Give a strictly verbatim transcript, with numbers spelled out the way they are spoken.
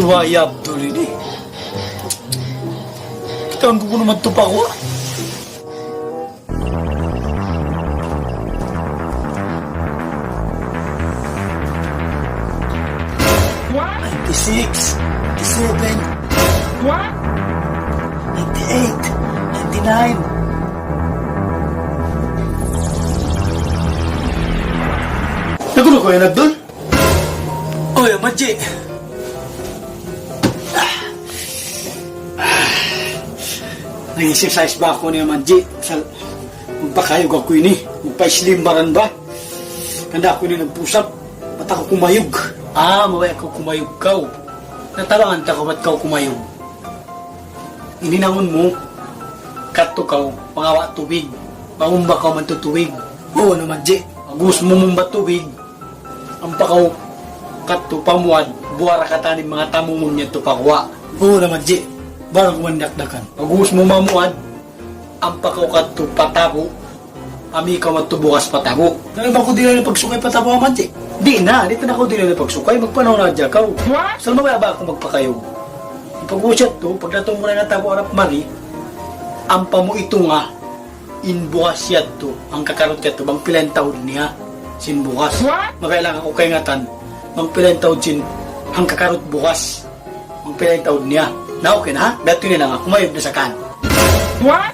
Wa ya Abdul ini. Kita' ku kunu' magtupa ku. Ninety-six, ninety-seven, ninety-eight, ninety-nine. Nagkuno ko yan, Abdul? Oy, Amadji. Nag-exercise ba aku ini, Amadji? Sa-, magpakayug aku ini. Magpa-slim baran ba? Hangkan aku ini nag-push up. Bat aku kumayug? Ah, mabaya' kaw kumayug kaw. Natabangan ta kaw, bat kaw kumayug? Ini nangun mu, kadtu kaw, mangawa' tubig. Mangumba kaw madtu tubig. Oo na, Amadji. Pag'ubus mu mangumba tubig, ampa kaw kadtu pa muwad, buwara katan in manga tamungun niya tu pa guwa'. Oo na, Amadji. Baran ku man dakdakan. Pag'ubus mu mamuwad, ampa kaw kadtu pa tabu', ami kaw madtu bugas pa tabu'. Na, bang kaw di' na pagsukay pa tabu', Amadji? Di' na, di' na kaw di' na pagsukay, magpanaw na hadja kaw. What? Sa' mabaya' ba aku magpakayug? Pag'ubus yadtu, pagdatung mu na ha tabu' harap mari, ampa mu itunga in bugas yadtu, hangkakarut yadtu, bang pila in taud niya sin bugas. What? Mabaya' lang aku kaingatan, bang pila in taud sin hangkakarut bugas, bang pila in taud niya. Na, okay na, ha? Biya' ha yan na lang, kumayug na sa kan. What?